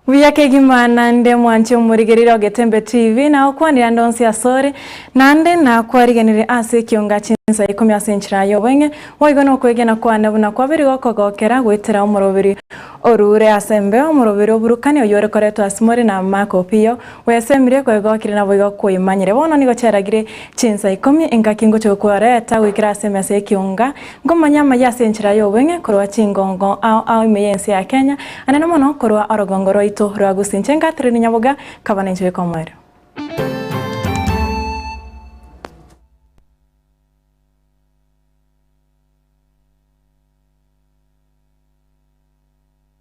Buya kegima naende mwanche omorigereria o Getembe TV na okwanire ande onsi asore, naende nakwarigenire ase ekionga chinsa ikomi ase enchera y'obweng'e, boigo nokwegena kwane buna kwaberi gokogokera goetera omoroberi orure ase embeo, omoroberi oburukani oyio ore koretwa ase more na Mark Opiyo, Gwesemire, kwegokire naboigo koimanyire. Bono nigo chiaragire chinsa ikomi, engaki ngochia gokwareta goikera ase emesa y'ekiunga, nkomanya amayia ase enchera y'obweng'e korwa chingongo ao ao ime y'ense ya Kenya, anene mono korwa orogongo rwaito rwa Gusii. Inche Catherine Nyaboga, nkaba ninche goika omoerio.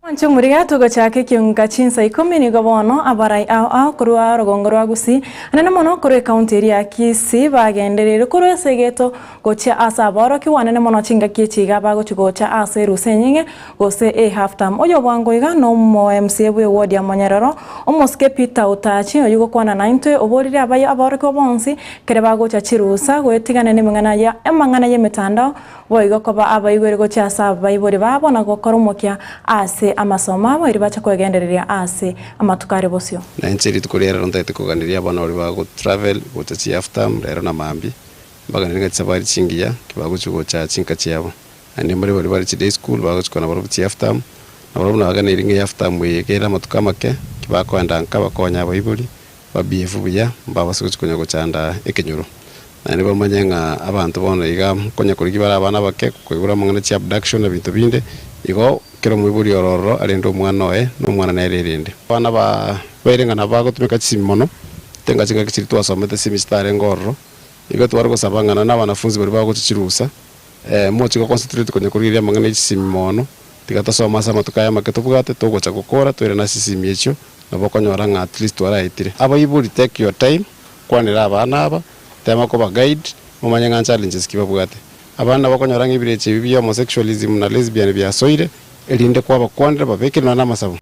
Mwanche omoriga togochaka ekiunga chinsa ikomi nigo bono abarai ao ao korwa orogongo rwa Gusii anene mono korwa ecounty eria ya Kisii bagendereire korwa ase egeto gochia ase abaorokigwa anene mono chingaki echi iga bagochi gocha ase erusa enyinge gose e half term. Oyo bwango iga no omo MCA bwe ward ya Monyerero omosike Peter Otachi oyio gokwana naintwe oborire abayo abaorokigwa bonsi kere bagocha chirusa goetigana nemeng'ana ya amang'ana yemetandao Boigo koba abaigweri gochia ase abaibori babo na gokora omokia ase amasomo abo, erio bache kwegendereria ase amatuko are bosio. Na inche rituko ria rero ntagete koganeria abana baria bago travel gocha chi half term rero na mambia, mbaganerie ng'a chisafari chingiya ki bagochia gocha chinka chiabo. Naende mbare baria bare chi day school bagochia kogenda barobwo chi half term, nabarobwo nabaganeiri ng'a ehalf term eye ekere amatuko amake, ki bakoenda nka bakonye abaibori, ba behave buya, mbabase gochia konya gochanda ekenyoro. Naende bamanye ng'a abanto bono iga nkonya korigia bare abana abake, koigora amang'ana chia abduction na binto binde, igo kera omoibori ore ororo arende omwana oye, na omwana nere erende. Abana ba baire ng'a nabo bagotumeka chisimi mono, tenga chingaki chiria twasomete simi chitarenge ororo, igo tware gosaba ng'a nonye na abanafunzi baria bagochia chirusa, moche go concentrate konya korigereria amang'ana ya chisimi mono, tiga tosome ase amatuko aya amake tobwate, togocha gokora toire nase chisimi echio, nabo okonyora ng'a at least twaraetire. Abaibori take your time, kwanera abana aba, Tema koba guide, momanye ng'a challenges ki babwate. Abande nabo okonyora ng'a ebirecha ebi bia homosexualism na lesbian biasoire, erinde kwabakwanera babekire nonya namasabo.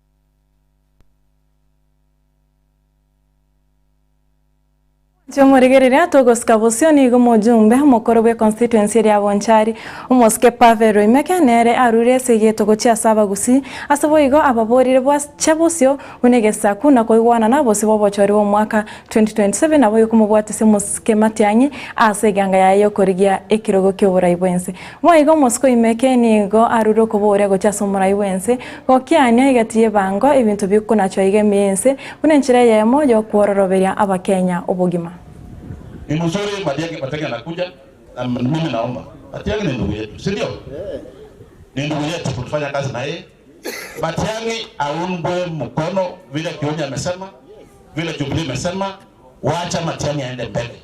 Inche omorigereria togosika bosio nigo omojumbe omokoro bwe constituency eria Bonchari omosike Pavel Oimeke nere arure ase egeto gochia ase abagusii ase boigo ababorire bwache bosio buna egesaku na koigwanana bosio bw'obochori bw'omwaka 2027 naboigo komobwatisia omosike Matiang'i ase eganga yaye y'okorigia ekerogo ki'oborai bw'ense. Boigo omosike oimeke nigo arure okoboria gochia ase omorai bw'ense, gokiania egati y'ebango ebinto bikonachwa iga ime y'ense buna enchera eyemo y'okwororoberia Abakenya obogima. Ni mzuri Matiang'i Matiang'i anakuja na mimi naomba Matiang'i ni ndugu yetu si ndio? Ni ndugu yetu tulifanya kazi na yeye. Matiang'i aungwe mkono vile Kioni amesema, vile Jubilee imesema, wacha Matiang'i aende mbele,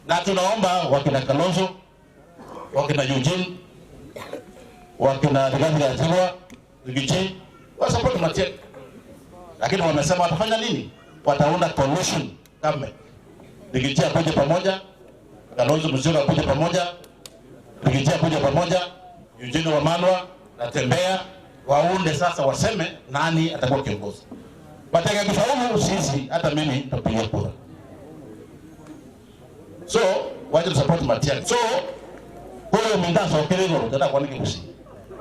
na tunaomba wakina Kalonzo, wakina Eugene, wakina Rigathi Gachagua, Riggy G wa support Matiang'i, lakini wamesema watafanya nini? Wataunda coalition government. Riggy G akuje pamoja, Kalonzo Musyoka akuje pamoja, Riggy G akuje pamoja, Eugene Wamalwa Natembeya, waunde sasa, waseme nani atakuwa kiongozi. Matiang'i akifaulu, sisi hata mimi nitapigia kura. So wacha tu support Matiang'i. So huyo mindaso kirego tena kwa nini kusi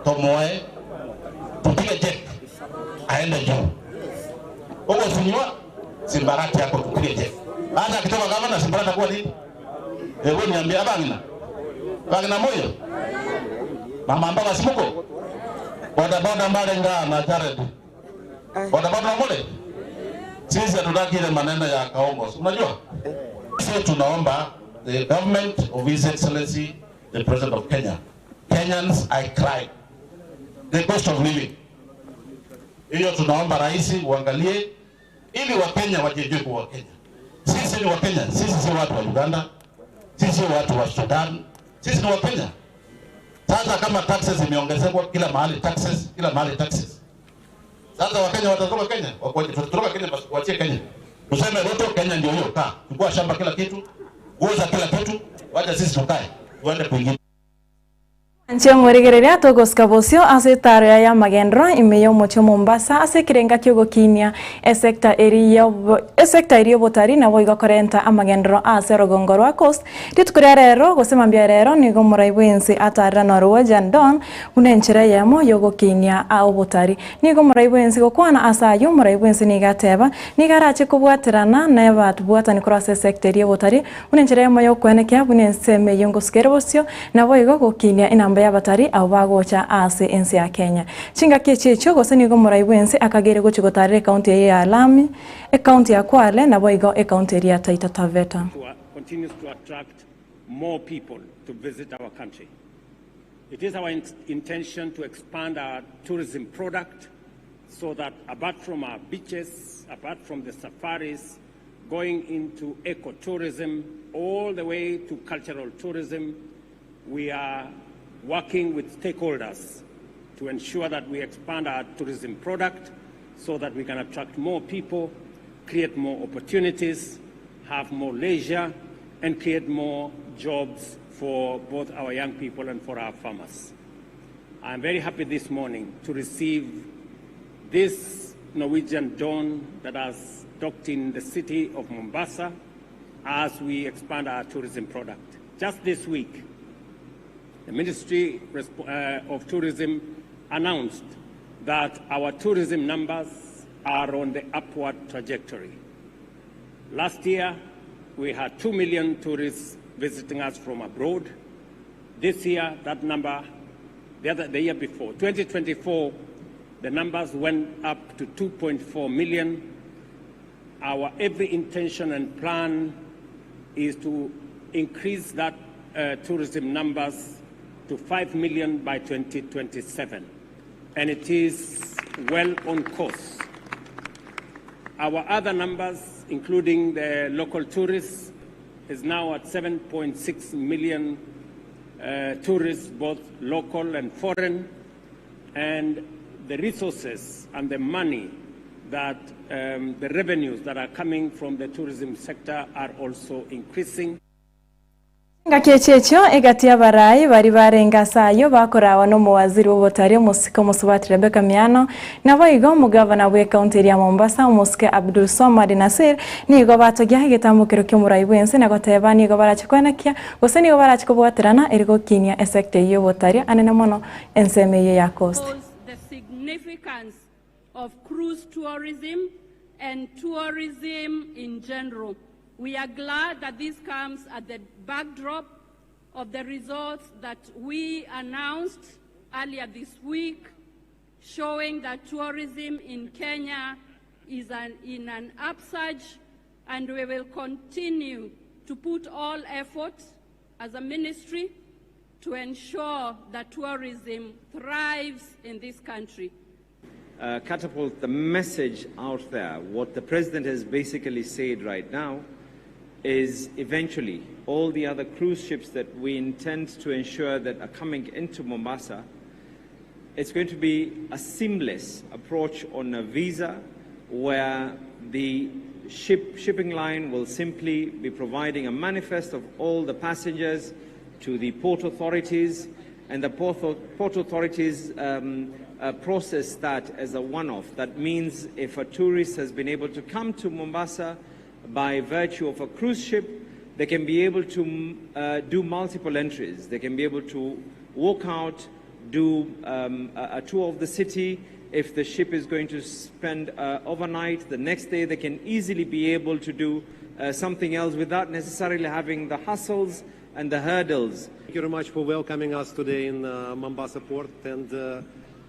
tomoe tupige jek aende juu huko sinywa Simbarati yako tupige jek. Hata akitoka gavana Simbarati atakuwa nini? Hebu niambie abangina. Bangina moyo. Mama mboga simuko. Boda boda mbale nga na Jared. Boda boda mole. Sisi hatutaki ile maneno ya kaongo. Unajua? Sisi tunaomba the government of His Excellency the President of Kenya. Kenyans I cry. The cost of living. Hiyo tunaomba rais uangalie ili Wakenya wajijue kuwa Wakenya. Sisi ni Wakenya, sisi si watu wa Uganda, sisi si watu wa Sudan, sisi ni Wakenya. Sasa kama taxes zimeongezekwa kila mahali, taxes kila mahali taxes. Sasa Wakenya watatoka Kenya, wakoje? Tutatoka Kenya basi tuachie Kenya. Tuseme Ruto, Kenya ndio hiyo, kaa. Chukua shamba kila kitu, uza kila kitu, wacha sisi tukae, tuende kwingine. Inche omorigereria togosika bosio ase etaaro yaye y'amagenderero ime y'omochie o Mombasa ase ekerenga ki'ogokinia esecta eria esecta eria y'obotari naboigo korenta amagenderero ase orogongo rwa Coast. Rituko ria rero gose mambia ya rero nigo omorai bw'ense atarire Norwegian Dawn buna enchera eyemo y'ogokinia obotari. Nigo omorai bw'ense gokwana ase ayio omorai bw'ense nigo ateba nigo arache kobwaterana nabatbwatani korwa ase esecta eria y'obotari Buna enchera eyemo y'okwenekia buna ensemo eyio ngosuka ere bosio, naboigo gokinia enamba y'abatari abwo bagocha ase ense ya Kenya. Chingaki echi echio gose nigo omorai bw'ense akageire gochia gotarera ekaunti eye ya Lamu, ekaunti ya Kwale naboigo ekaunti eria ya Taita Taveta. continues to attract more people to visit our country. It is our intention to expand our tourism product so that apart from our beaches, apart from the safaris, going into ecotourism, all the way to cultural tourism, we are working with stakeholders to ensure that we expand our tourism product so that we can attract more people, create more opportunities, have more leisure, and create more jobs for both our young people and for our farmers. I'm very happy this morning to receive this Norwegian Dawn that has docked in the city of Mombasa as we expand our tourism product. Just this week, the Ministry of Tourism announced that our tourism numbers are on the upward trajectory. Last year, we had 2 million tourists visiting us from abroad. This year, that number, the, other, the year before, 2024, the numbers went up to 2.4 million. Our every intention and plan is to increase that tourism numbers to 5 million by 2027. And it is well on course. Our other numbers, including the local tourists, is now at 7.6 million tourists, both local and foreign. And the resources and the money that the revenues that are coming from the tourism sector are also increasing. Chingaki echi echio egati y'abarai baria barenge ase ayio bakorawa nomowaziri bw'obotari omosike omosubati Rebecca Miano, naboigo omogavana bw'ecounty eria ya Mombasa omosike Abdul Swamad Nassir nigo batogia egetambokero ki'omorai bw'ense na goteba nigo barache koenekia gose nigo barache kobwaterana eri gokinia esector eyio y'obotari anene mono ensemo eyio ya Coast. the significance of cruise tourism and tourism in general. We are glad that this comes at the backdrop of the results that we announced earlier this week, showing that tourism in Kenya is in an upsurge, and we will continue to put all effort as a ministry to ensure that tourism thrives in this country. Catapult the message out there. What the president has basically said right now is eventually all the other cruise ships that we intend to ensure that are coming into Mombasa, it's going to be a seamless approach on a visa where the shipping line will simply be providing a manifest of all the passengers to the port authorities, and the port authorities process that as a one-off. That means if a tourist has been able to come to Mombasa by virtue of a cruise ship, they can be able to do multiple entries. They can be able to walk out, do a tour of the city. If the ship is going to spend overnight, the next day they can easily be able to do something else without necessarily having the hassles and the hurdles. Thank you very much for welcoming us today in Mombasa port. And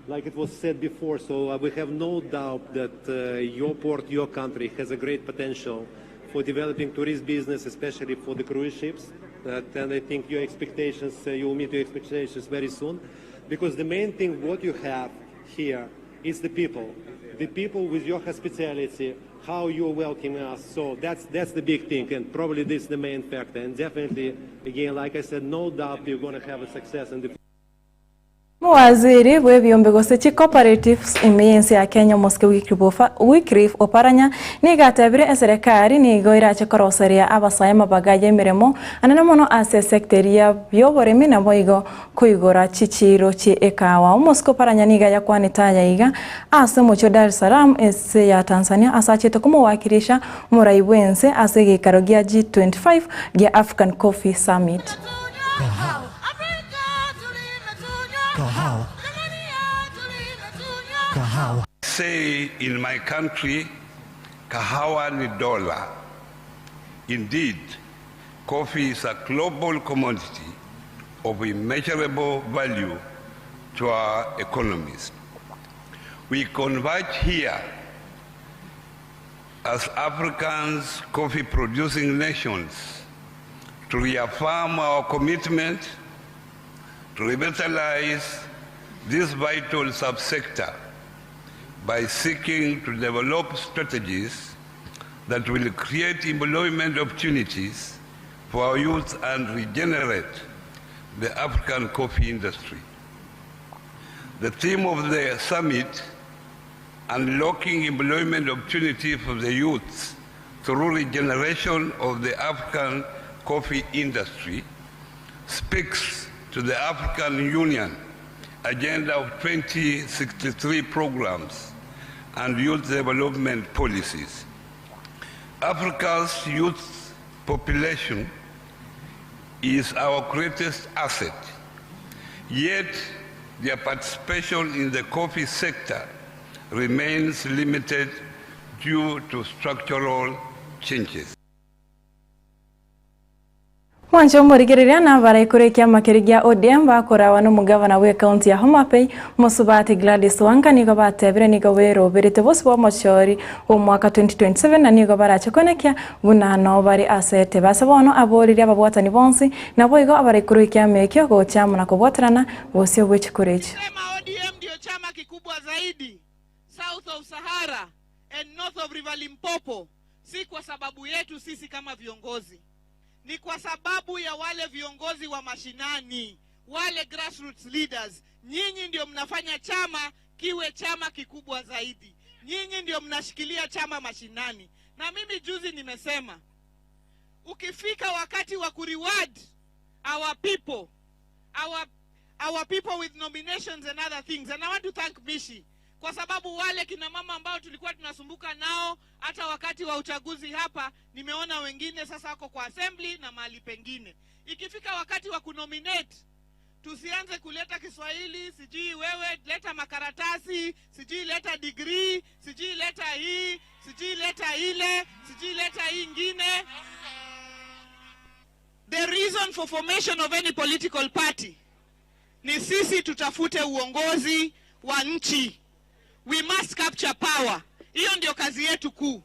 like it was said before, so we have no doubt that your port, your country has a great potential for developing tourist business, especially for the cruise ships. And I think your expectations, you will meet your expectations very soon, because the main thing what you have here is the people. The people with your hospitality, how you're welcoming us. So that's the big thing, and probably this is the main factor. And definitely, again, like I said, no doubt you're going to have a success in the Omowaziri bw'ebiombe gose chi-cooperatives ime y'ense ya Kenya omosike Wycliffe Oparanya nigo atebire eserekari nigo erache koroseria abasae amabaga y'emeremo anene mono ase esecta eria y'oboremi naboigo koigora chichiiro chie ekawa. Omosike Oparanya nigo ayakwanete aya iga ase omochie o Dar es Salaam ense ya Tanzania ase achete komowakilisha omorai bw'ense ase egeikaro gia G25 gia African Coffee Summit. Say in my country kahawa ni dola. Indeed, coffee is a global commodity of immeasurable value to our economies. We converge here as Africans coffee producing nations to reaffirm our commitment to revitalize this vital subsector by seeking to develop strategies that will create employment opportunities for our youth and regenerate the African coffee industry. The theme of the summit, Unlocking Employment Opportunity for the Youth Through Regeneration of the African Coffee Industry, speaks to the African Union Agenda of 2063 programs and youth development policies. Africa's youth population is our greatest asset, yet their participation in the coffee sector remains limited due to structural changes. Mwanche omorigereria na abaraikore ekiama keria gia ODM bakorawa nomogavana bw'ecounty ya Homabay Mosubati Gladys Wanga nigo batebire nigo beroberete bosio bw'omochori bw'omwaka 2027 na nigo barache koenekia buna noo bare ase etebe. Ase bono aboririe ababwatani bonsi naboigo abaraikore ekiama ekio gocha amo na kobwaterana bosio bwe chikura echio. Sema ODM ndio chama kikubwa zaidi South of Sahara and North of River Limpopo si kwa sababu yetu sisi kama viongozi, ni kwa sababu ya wale viongozi wa mashinani, wale grassroots leaders. Nyinyi ndio mnafanya chama kiwe chama kikubwa zaidi, nyinyi ndio mnashikilia chama mashinani. Na mimi juzi nimesema ukifika wakati wa kureward our people our, our people with nominations and other things and I want to thank Mishi kwa sababu wale kina mama ambao tulikuwa tunasumbuka nao hata wakati wa uchaguzi hapa, nimeona wengine sasa wako kwa assembly na mahali pengine. Ikifika wakati wa kunominate, tusianze kuleta Kiswahili, sijui wewe leta makaratasi, sijui leta degree, sijui leta hii, sijui leta ile, sijui leta hii ingine. The reason for formation of any political party ni sisi tutafute uongozi wa nchi. We must capture power. Hiyo ndio kazi yetu kuu.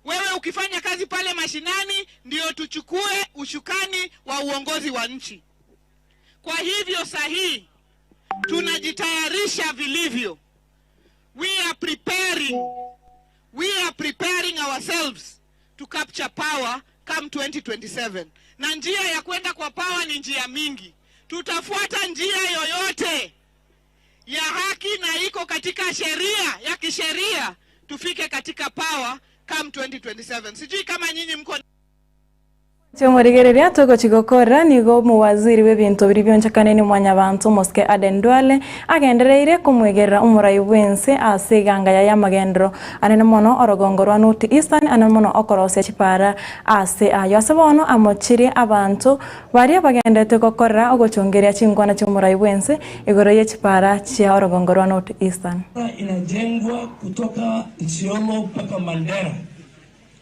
Wewe ukifanya kazi pale mashinani, ndio tuchukue ushukani wa uongozi wa nchi. Kwa hivyo sahihi tunajitayarisha vilivyo. We are preparing, we are preparing ourselves to capture power come 2027. Na njia ya kwenda kwa power ni njia mingi. Tutafuata njia yoyote ya haki na iko katika sheria ya kisheria tufike katika power come 2027. Sijui kama nyinyi mko Chiomorigereria togochi gokora nigo omowaziri bw'ebinto biria bionchokanene mwanyabanto omosike Aden Duale agendereire komwegerera omorai bw'ense ase eganga yaye y'amagenderero anene mono orogongo rwa North Eastern anene mono okorosia chipara ase ayio. Ase bono amochirie abanto baria bagenderete gokorera ogochongeria chinkwana chi'omorai bw'ense igoro ye chipara chia orogongo rwa North Eastern. Inajengwa kutoka Isiolo mpaka Mandera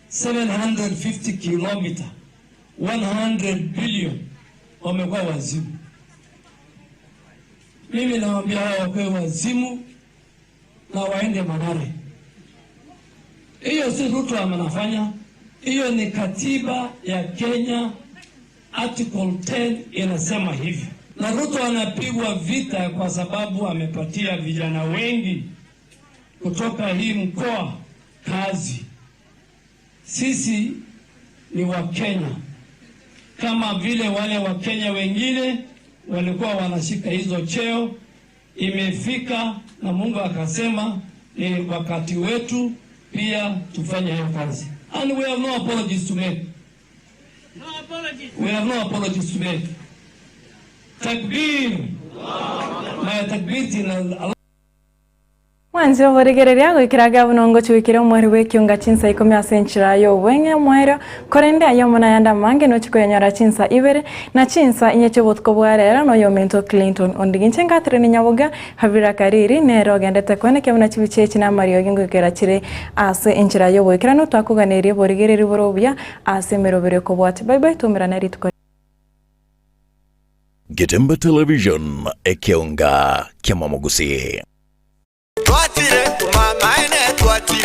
750 kilomita 100 billion, wamekuwa wazimu. Mimi nawaambia hao wakuwe wazimu na waende Mathare. Hiyo si Ruto anafanya, hiyo ni katiba ya Kenya, article 10 inasema hivi. Na Ruto anapigwa vita kwa sababu amepatia vijana wengi kutoka hii mkoa kazi. Sisi ni Wakenya kama vile wale Wakenya wengine walikuwa wanashika hizo cheo. imefika na Mungu akasema ni wakati wetu pia tufanye hiyo kazi. And we have no apologies to make. No apologies. We have no apologies to make. Takbir. My takbir tina Mwanche oborigereria goikera gavana ongochi goikera omweri bw'ekiunga chinsa ikomi ase enchera y'obweng'e omoerio, korende ayio amo nayande amange nochie koyanyora chinsa ibere na chinsa inye chi'obotuko bwa rero noyominto Clinton Ondigi. Inche ngaterania Nyaboga Havira Kariri nere ogendete koenekia buna chibicha echi namariogi ngoikera chire ase enchera y'oboikeranu twakoganeria oborigereria bore obuya ase emerobero ekobwatia. Bye bye toumerane rituko. Getembe Television, ekeonga ki'amamogusii.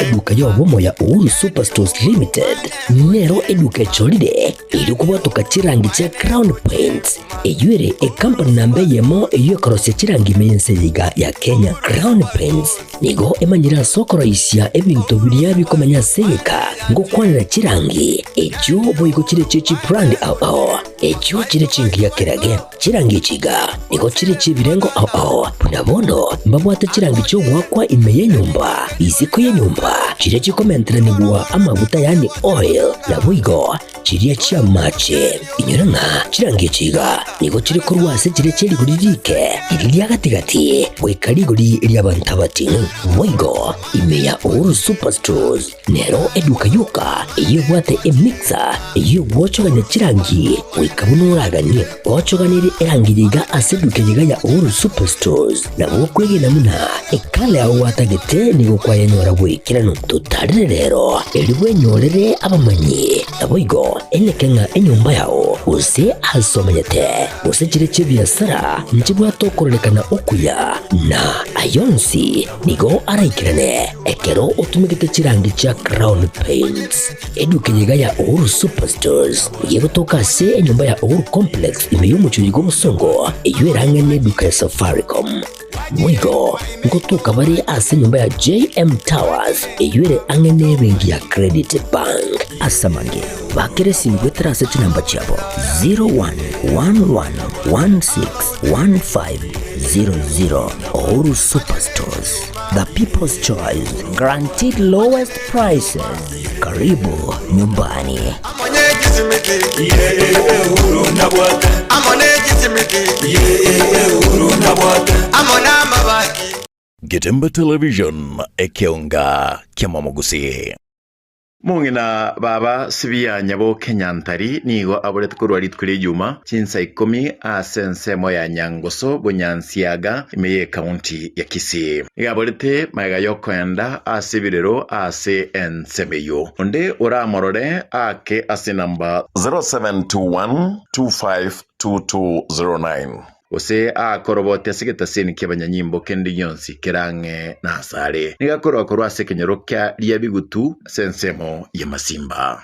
Eduka y'obomo ya Uhuru Superstores Limited nero eduka echorire erio kobwatoka chirangi chia Crown Paints eyio ere ekampani namba eyemo eyio ekorosia chirangi ime y'ense eye iga ya Kenya. Crown Paints nigo emanyire ase okoroisia ebinto biria bikomenya ase egeka ngokwanera chirangi echio boigo chire chie chibrand ao ao echio chire chingiya kerage. Chirangi echi iga nigo chire chi'ebirengo ao ao, buna bono mbabwate chirangi chi'ogoakwa ime y'enyomba, isiko y'enyomba, chiria chikomenteranigwa amaguta yaani oil, naboigo chiria chi'amache. Inyora ng'a chirangi echi iga nigo chire korwa ase chiria chie rigori rike, riria ria gati-gati, goika rigori ri'abanto abating'u. Boigo ime ya Uhuru Superstores Nero eduka yoka eyio ebwate emixer eyio egwochogania chirangi goika buna oraganie. Ochoganirie erangi yiga ase eduka yiga ya Uhuru Superstores nabo okwegena buna ekala yao gwatagete nigo kwayenyora boikeranu. Totarire rero erio bwenyorere abamanyi naboigo eneke ng'a enyomba yao gose ase omenyete gose chire chi'ebiasara nchibwate okororekana okuya na ayonsi Nigo araikerane ekero otumegete chirangi chia Crown Paints. Eduka eye iga ya Uhuru Superstores nigo egotoka ase enyomba ya Uhuru Complex ime y'omochie oyo bw'Obosongo eyio ere ang'e n'eduka ya Safaricom. Boigo ngotoka bare ase enyomba ya JM Towers eyio ere ang'e n'ebenki ya Credit Bank. Ase amange, bakera esimi goetera ase chinamba chiabo 0111161500. Uhuru Superstores, the people's choice, guaranteed lowest prices. Karibu nyumbani. Getembe Television, ekeonga ki'amamogusii. Mong'ina baba Sibia Nyaboke Nyantari nigo aborete korwa rituko ri'Ejuma chinsa ikomi ase ensemo ya Nyangoso Bonyansiaga ime y'Ekaunti ya Kisii. Nigo aborete magega y'okoenda ase ebirero ase ensemo eyio. Onde oramorore aake ase enamba 0721 252209. Gose aakorobote ase egetaseni ki'abanyanyimbo kende gionsi kere ang'e nasare. Nigo akorwa korwa ase ekenyoro kia Riabigutu ase ensemo y'amasimba.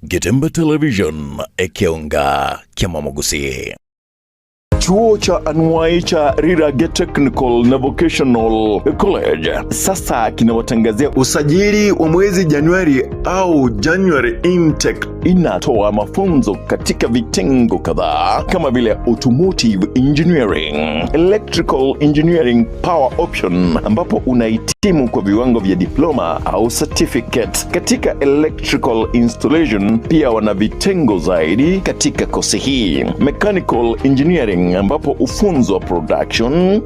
Getembe Television, ekeonga ki'amamogusii. Chuo cha anuai cha Rirage Technical na Vocational College sasa kinawatangazia usajili wa mwezi Januari au January intake. Inatoa mafunzo katika vitengo kadhaa kama vile automotive engineering, electrical engineering power option, ambapo unahitimu kwa viwango vya diploma au certificate katika electrical installation. Pia wana vitengo zaidi katika kosi hii, mechanical engineering, ambapo ufunzwa production.